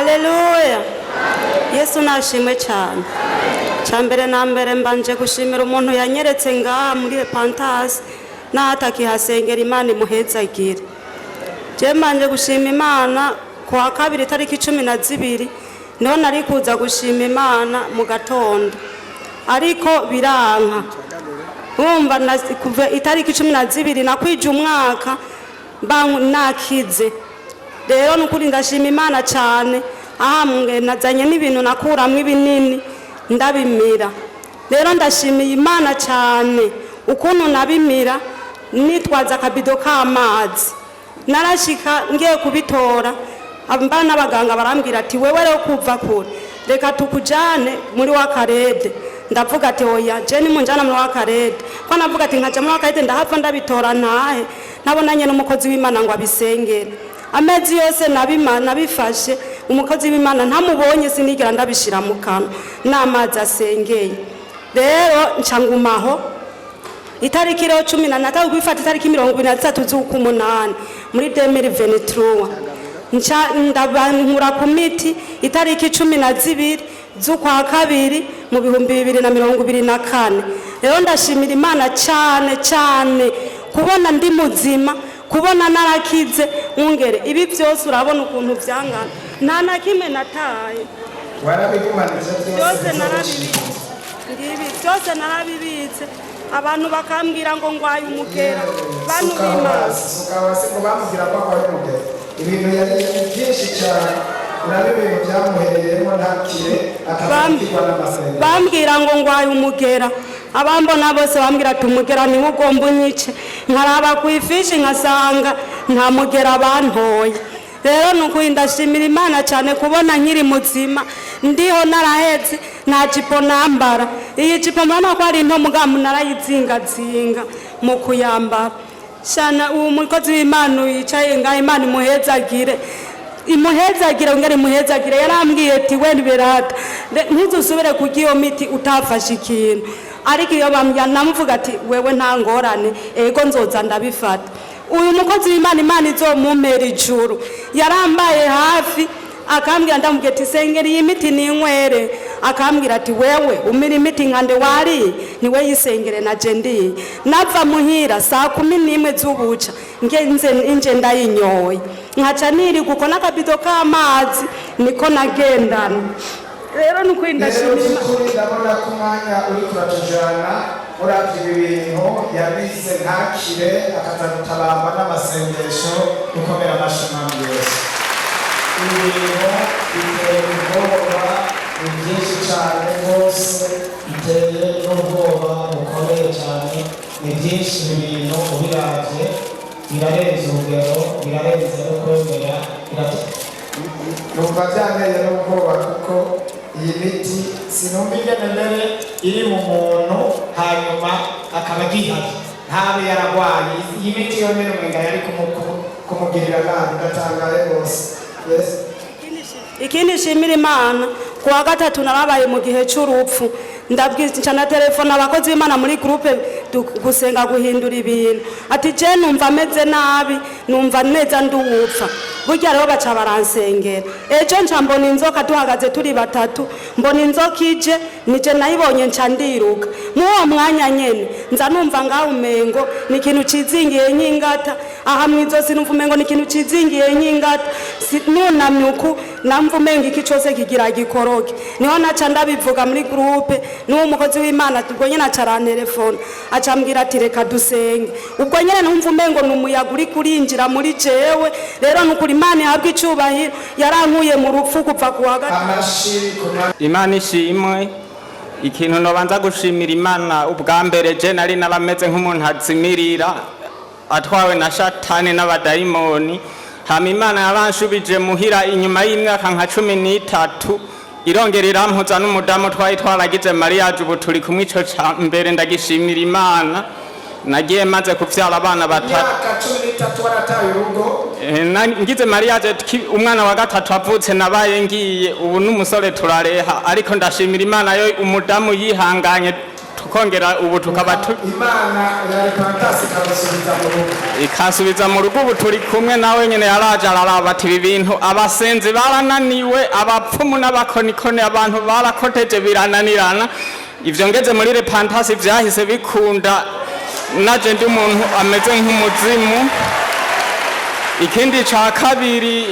Haleluya, Yesu nashimwe cyane. Cya mbere na mbere, mbanje gushimira umuntu yanyeretse ngaha muri Repentance n'ahatakihasengera. Imana imuhezagire. Je mbanje gushima Imana. Ku wa kabiri itariki 12 niho nari kuza gushima Imana mu gatondo, ariko biranka. Wumva kuva itariki 12 nakwije umwaka mba nakize. Rero nukuri ndashima Imana cyane. Ahamwe nazanye n'ibintu nakuramwo ibinini ndabimira. Rero ndashimiye Imana cyane ukuntu nabimira nitwaza akabido k'amazi. Narashika ngiye kubitora, mba n'abaganga barambwira ati: "Wewe rero kuva kure, reka tukujane muri wa karede." Ndavuga ati: "Oya, je nimunjana muri wa karede." Ko navuga ati nkaja muri wa karede, ndahava ndabitora ntahe nabonanye n'umukozi w'Imana ngo abisengere. Amezi yose nabima nabifashe, umukozi w'Imana ntamubonye, sinigera ndabishira mu kanwa n'amazi asengeye. Rero nca ngumaho. Itariki rero cumi na natatu kwifata, itariki 23 z'ukumunani muri 2023, nca ndabankura ku miti. Itariki 12 z'ukwa kabiri mu 2024. Rero ndashimira Imana cyane cyane kubona ndi muzima, kubona narakize. Mwungere, ibi byose urabona ukuntu byangana, nta na kimwe nataye. Warabigumanije byose? Byose narabibitse, ngibi byose narabibitse. Abantu bakambwira ngo ngwaye umugera. Bantu Sukaho b'Imana. Hasi, sukaho hasi. Ngo bamubwira ko arwaye umugera. Ibintu yari byinshi cyane, uraba ibintu byamuhereyemo ntakire, akazakirwa n'amasengesho. Bambwira ngo ngwaye umugera. Abambona bose bambwira ati: "Umugera niwo ugomba unyice." Nkaraba ku ifishi nkasanga nta mugera bantoye. Rero ni ukuri ndashimira Imana cyane kubona nkiri muzima, ndiho. Narahetse, nta jipo nambara. Iyi jipo murabona ko ari nto, mugabo narayizingazinga mu kuyambara. Shana uwo mukozi w'Imana yicaye ngaho, Imana imuhezagire, imuhezagire, ngere imuhezagire. Yarambwiye ati: "We Berata, ntuzusubire kurya iyo miti utafashe ikintu." Ariko iyo bambwira, namuvuga ati: "Wewe nta ngorane, ego nzoza ndabifata." Uyu mukozi w'Imana, Imana izomumpera ijuru. Yarambaye hafi, akambwira, ndamubwira ati: "Sengera iyi miti ninywere." Akambwira ati: "Wewe umira imiti nkande wariye, niwe yisengere." Naje ndiye nava muhira saa 11 z'ubuca, ngenze inje ndayinyoye, nkaca niri kuko n'akabido k'amazi niko nagendana. Rero ni ukuri Rero ndashimira Imana. By'ukuri ndabona ko umwanya uri kuratujana. Uravye ibi bintu yabize ntakire, akaza gutabarwa n'amasengesho. Gukomera amashyi Mwami Yesu. Ibi bintu biteye ubwoba, ni byinshi cyane rwose, biteye n'ubwoba bukomeye cyane. Ni byinshi ibi bintu, ubiravye birarenze urugero, birarenze no kwemera. Numva byanteye n'ubwoba, kuko iyi miti sinumva ingene mbere iri mu muntu, hanyuma akaba agihari, ntabe yaragwaye. Iyi miti yonyene umenga yari kumugirira nabi. Ndatangaye rwose. Yes. Ikindi nshimira Imana, ku wa gatatu narabaye mu gihe cy'urupfu. Ndabwica na telefone abakozi b'Imana muri groupe gusenga guhindura ibintu, ati: "Je numva ameze nabi, numva neza nduwupfa." Burya rero baca baransengera. Ejo nca mbona inzoka, duhagaze turi batatu, mbona inzoka ije, nije nayibonye, nca ndiruka. Muri uwo mwanya nyene nza numva ngaho umengo ni ikintu cizingiye nk'ingata aha mw'izosi. Numva umengo ni ikintu cizingiye nk'ingata. Nunamye uku, namva umengo iki cose kigira gikoroke. Niho naca ndabivuga muri groupe n'uwo mukozi w'Imana. Ubwo nyene aca arantelefona, aca ambwira ati: "Reka dusenge." Ubwo nyene numva umengo ni umuyaga uri kurinjira muri jewe. Rero nukuri Imana ihabwa icubahiro, yarankuye mu rupfu kuva ku wa gatatu. Amashi ku Mwami. Imana ishimwe. Ikintu nobanza gushimira Imana ubwa mbere, je nari narameze nk'umuntu azimirira, atwawe na shatani n'abadayimoni. Hama Imana yaranshubije muhira inyuma y'imyaka nka 13, irongera irampuza n'umudamu twari twaragize mariage. Ubu turi kumwe. Ico ca mbere ndagishimira Imana. Nagiye maze kuvyara abana batatu. Imyaka 13 warataye urugo? Ngize mariage, umwana wa gatatu avutse nabaye ngiye. Ubu n'umusore turareha, ariko ndashimira Imana yo umudamu yihanganye. Tukongera ubu tukaba Imana ya Repentance ikagusubiza mu rugo. Ikansubiza mu rugo. Ubu turi kumwe nawe nyene. Yaraje araraba ati ibi bintu abasenzi barananiwe, abapfumu n'abakonikoni, abantu barakoteje birananirana. Ivyo ngeze muri Repentance vyahise bikunda, naje ndi umuntu ameze nk'umuzimu. Ikindi ca kabiri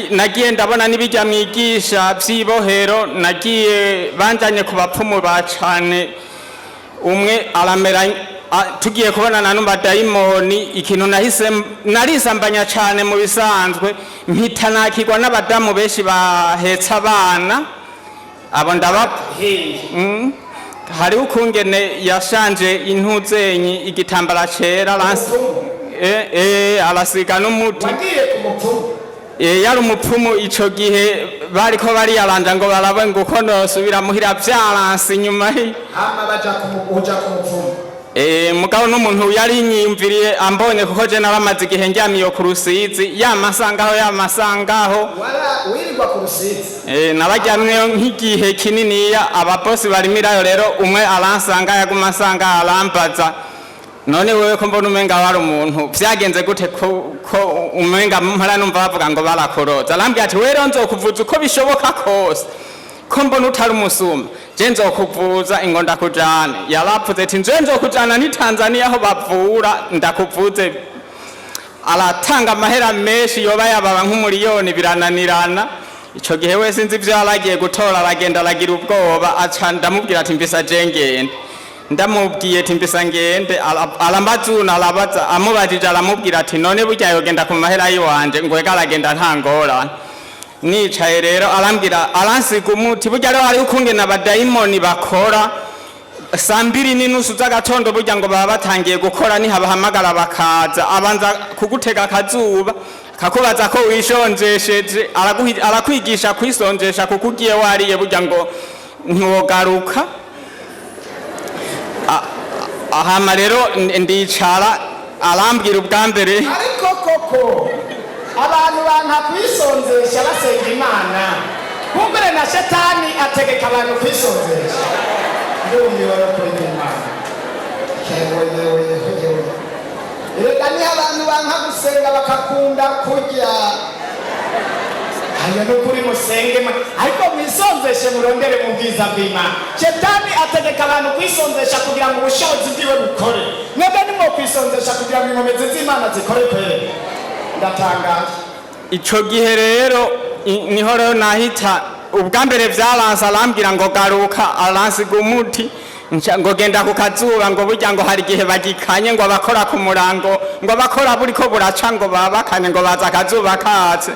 nagiye ndabona n'ibijya mwigisha vy'ibohero. Nagiye banjanye ku bapfumu ba cane, umwe aramera tugiye kubonana n'abadayimoni. Ikintu nahise narisambanya cane mu bisanzwe, mpita nakirwa n'abadamu benshi bahetse abana. Abo ndaba Hariho ukungene yashanje intuzenyi, igitambara cera, arasiga n'umuti. Wagiye ku mupfumu? Yari umupfumu. Ico gihe bariko bariyaranja ngo barabe ngo uko nosubira muhira, vyaranse inyuma. Hama baja uja ku mupfumu? Mugabo n'umuntu yari nyiyumviriye ambonye, kuko je naramaze igihe ndyamiye ku Rusizi, yamasangaho yamasangaho. Wara wirirwa ku Rusizi? Nararyamyeyo nk'igihe kininiya. Ababosi barimirayo rero, umwe aransanga, yaguma ansanga, arambaza: "None wewe ko mbona umenga wari umuntu, vyagenze gute ko umenga mpora numva bavuga ngo barakoroza?" Arambwira ati: "Wewe rero nzokuvuza uko bishoboka kose, ko mbona utari umusuma, je nzokuvuza, ingo ndakujane." Yaravuze ati: "Nje nzokujana ni Tanzania aho bavura, ndakuvuze." Aratanga amahera menshi, yoba yababa nk'umuriyoni, birananirana. Ico gihe wese nzi ivyo yaragiye gutora, aragenda aragira ubwoba. Aca ndamubwira ati: "Mbisa je ngende." Ndamubwiye ati: "Mbisa ngende." Arambazuna, arabaza, amubajije aramubwira ati: "None burya yogenda ku mahera yiwanje?" Ngo ega aragenda, nta ngorane. Nicaye rero arambwira, aransiga umuti. Burya rero hariho ukungene abadayimoni bakora saa 2:30 z'agatondo. Burya ngo baba batangiye gukora, nihabahamagara bakaza, abanza kugutega akazuba, akakubaza ko wishonjesheje, arakwigisha kwisonjesha, kuko ugiye wariye burya ngo ntiwogaruka. Ahama rero ndicara, arambwira ubwa mbere. Ariko koko abantu banka kwisonzesha basenga Imana, kumbere na Shetani ategeka abantu kwisonzesha. Ndumiwe no kuri Imana. Yewe, yewe, yewe, yewe! Erega niho abantu banka gusenga bakakunda kurya. Ayo ni ukuri, musenge ariko mwisonzeshe, murondere mu bwiza bw'Imana. Shetani ategeka abantu kwisonzesha kugira ngo ubushobozi bwiwe bukore. Mwebwe nimwo kwisonzesha kugira ngo inkomezi z'Imana zikore kwere. Ndatangaje. Ico gihe rero niho rero nahita ubwa mbere vyaranse. Arambwira ngo garuka, aransiga umuti, ngo genda ku kazuba, ngo burya ngo hari igihe bagikanye, ngo abakora ku murango, ngo abakora buriko buraca, ngo babakanye, ngo baza akazuba katse.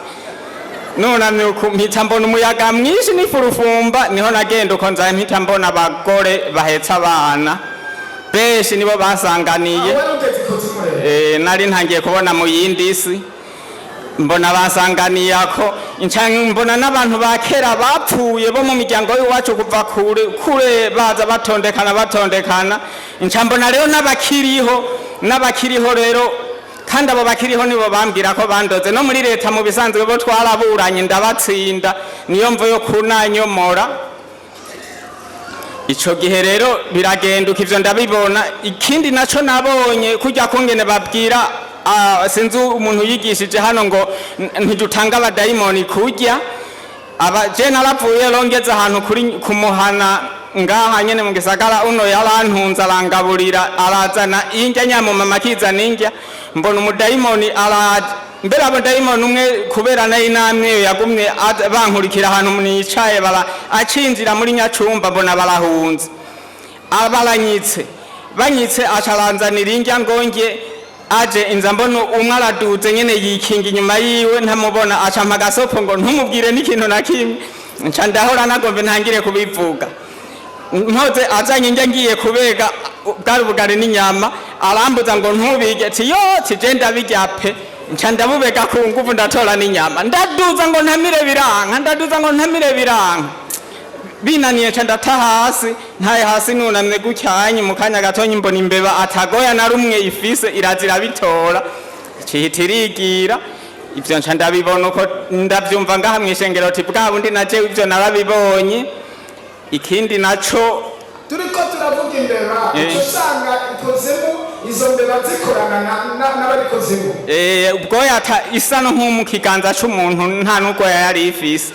Nunamye uku mpita mbona umuyaga mwinshi n'ifurufumba. Niho nagenda uko nza, mpita mbona abagore bahetse abana benshi, nibo basanganiye. Wari ugeze ikuzimu rero? Nari ntangiye kubona mu yindi si. Mbona basanganiye ako, nca mbona n'abantu ba kera bapfuye bo mu miryango y'iwacu kuva kure kure, baza batondekana batondekana. Nca mbona rero n'abakiriho, n'abakiriho rero. Kandi abo bakiriho nibo bambwira ko bandoze. No muri leta mu bisanzwe bo twaraburanye ndabatsinda, niyo mvo yo kunanyomora. Ico gihe rero biragenduka, ivyo ndabibona. Ikindi naco nabonye, kurya kungene babwira, sinzi umuntu yigishije hano ngo ntidutanga abadayimoni kurya. Aba je naravuye rongeze ahantu kuri kumuhana ngaha nyene mu gisagara. Uno yarantunze, arangaburira, arazana indya, nyamumama akizana indya. Mbona umudayimoni araje mbere. Abadayimoni umwe, kubera nayo namwe yagumye bankurikira ahantu nicaye, bara acinjira muri nyacumba, mbona barahunze, abaranyitse banyitse. Acaranzanira indya ngonge aje inza, mbona umwe araduze nyene yikinga inyuma yiwe, ntamubona. Aca mpa agasopo ngo ntumubwire n'ikintu na kimwe. Nca ndahora nagombe ntangire kubivuga. Mpoze azanye indya, ngiye kubega bwari ubugari n'inyama, arambuza ngo ntubige. Ati: "Yo tije ndabirya pe." Nca ndabubega ku nguvu, ndatora n'inyama, ndaduza ngo ntamire biranka, ndaduza ngo ntamire biranka, binaniye nca ndata hasi. Ntaye hasi nunamye gucyanye, mu kanya gatonyi mbona imbeba atagoya na rumwe ifise irazira bitora, cihita irigira. Ivyo nca ndabibona uko ndavyumva ngaha mw'ishengero, ati bwa bundi najewe ivyo narabibonye. Ikindi naco Turiko turavuga. Imbeba, uca usanga ikuzimu izo mbeba zikorana n'abari kuzimu. Ubwoya isa no nko mu kiganza c'umuntu, nta n'ubwoya yari ifise.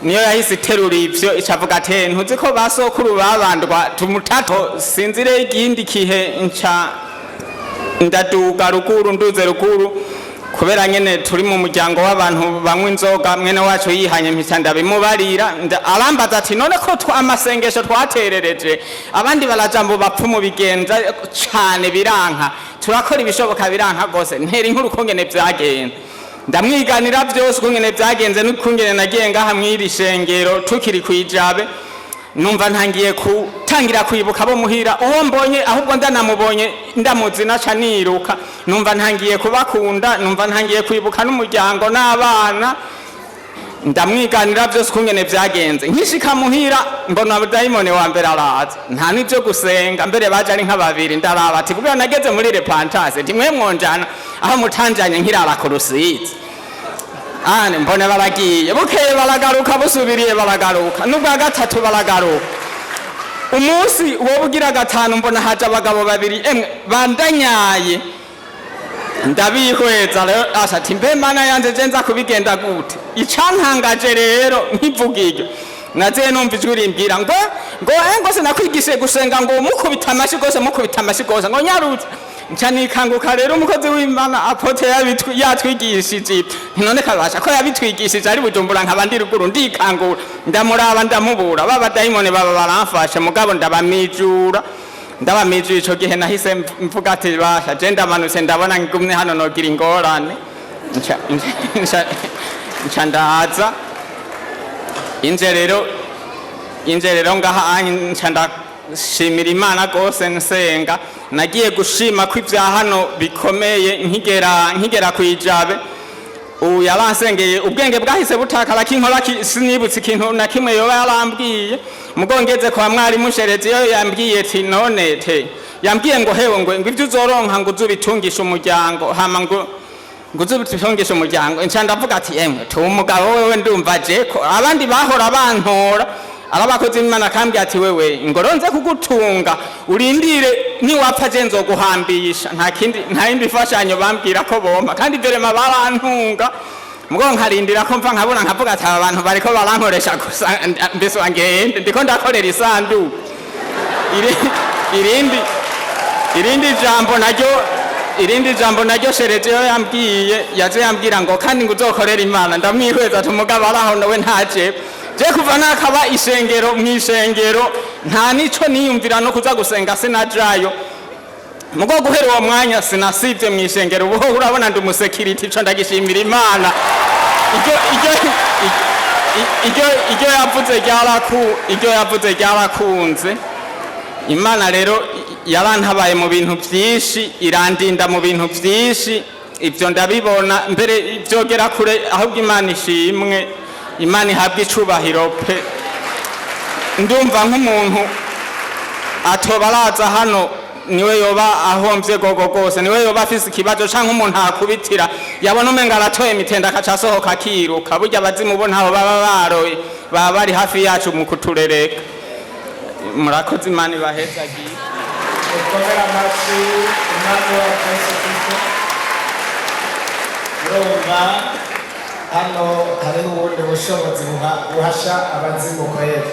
Niyo yahise iterura ivyo, icavuga ati: "Ntuzi ko ba sokuru babandwa tumutato." Sinzire ikindi kihe, nca ndaduga ruguru. Nduze ruguru, kubera nyene turi mu muryango w'abantu banywa inzoga, mwene wacu yihanye, mpita ndabimubarira. Arambaza ati: "None ko amasengesho twaterereje, abandi baraja mu bapfumu, bigenza cane biranka, turakora ibishoboka biranka rwose?" Ntera inkuru ukungene vyagenze, ndamwiganira vyose ukungene vyagenze n'ukungene nagiye ngaha mw'iri shengero tukiri kwijabe. Numva ntangiye gutangira kwibuka abo muhira, uwo mbonye ahubwo ndanamubonye ndamuzi naca niruka. Numva ntangiye kubakunda, numva ntangiye kwibuka n'umuryango n'abana. Ndamwiganira byose ukungene vyagenze. Nkishika muhira, mbona dayimoni wa mbere araza, nta n'ivyo gusenga, mbere baje ari nka babiri. Ndaraba ati: "Bwa nageze muri Repentance, ntimwe mwonjana aho mutanjanye nkirara ku Rusizi." Ane mbone baragiye, bukeye baragaruka, busubiriye baragaruka, n'ubwa gatatu baragaruka. Umunsi wowe ugira gatanu, mbona haje abagabo babiri, emwe bandanyaye. Ndabihweza rero, asha ati: "Mbe Mana yanje, je nza kubigenda gute?" Icantangaje rero, nkivuga iryo, naziye numva ijwi rimbwira ngo sinakwigishije gusenga, ngo mukubita amashi gose, mukubita amashi gose, ngo nyarutse. Nca nikanguka rero. Umukozi w'Imana apôtre yatwigishije ibyo, none kabasha ko yabitwigishije ari Bujumbura, nkaba ndi ruguru. Ndikangura, ndamuraba, ndamubura. Ba badayimoni baba baramfashe, mugabo ndabamijura, ndabamijura. Ico gihe nahise mvuga ati: "Basha, je ndamanutse, ndabona ngumye hano nogira ingorane." Nca ndaza inje rero, inje rero ngaha, nca ndashimira Imana rwose, nsenga. Nagiye gushima ko ibya hano bikomeye nkigera kwijabe. Ubu yaransengeye, ubwenge bwahise butakara, kinkora sinibutse ikintu na kimwe yoba yarambwiye. Mugo ngeze kwa mwarimu Sherezi, yo yambwiye ati: "None te?" Yambwiye ngo: "Hewe," ngo "ibyo uzoronka ngo uzubitungishe umuryango, hama ngo uzubitungishe umuryango." Nca ndavuga ati: "Emwe, tu umugabo wewe, ndumva je ko abandi bahora bantora arabakoze Imana." Akambwira ati: "Wewe, ngo ronze kugutunga, urindire niwapfa je nzoguhambisha." Nta kindi, nta yindi mfashanyo bambwira ko bompa, kandi vraiment barantunga. Mugo nkarindira ko mva, nkabona, nkavuga ati: "Aba bantu bariko barankoresha gusa, mbese ngende ndiko ndakorera isanduku." Irindi jambo naryo Sherejeyo yambwiye, yaje yambwira ngo kandi ngo uzokorere Imana. Ndamwihweza ati: "Umugabo araho nawe ntaje." Je kuva nakaba ishengero, mw'ishengero nta nico niyumvira no kuza gusenga, sinajayo. Mugo guhera uwo mwanya sinasivye mw'ishengero. Ubu urabona ndi umusekiriti, ico ndagishimira Imana. Iryo yavuze ryarakunze. Imana rero yarantabaye mu bintu byinshi, irandinda mu bintu byinshi, ibyo ndabibona, mbere byogera kure. Ahubwo Imana ishimwe, Imana ihabwe icubahiro pe. Ndumva nk'umuntu atoba araza hano niwe yoba ahomvye gogo gose, niwe yoba afise ikibazo, canke umuntu akubitira yabona umenga aratoye imitende akaca asohoka akiruka. Burya abazimu bo ntaho baba baroye, baba bari hafi yacu mu kuturereka. Murakoze, Imana ibahezagiye. Mukomere amashyi Umwami wacu Yesu Kristo. Urumva hano hariho ubundi bushobozi buhasha abazimu kweri.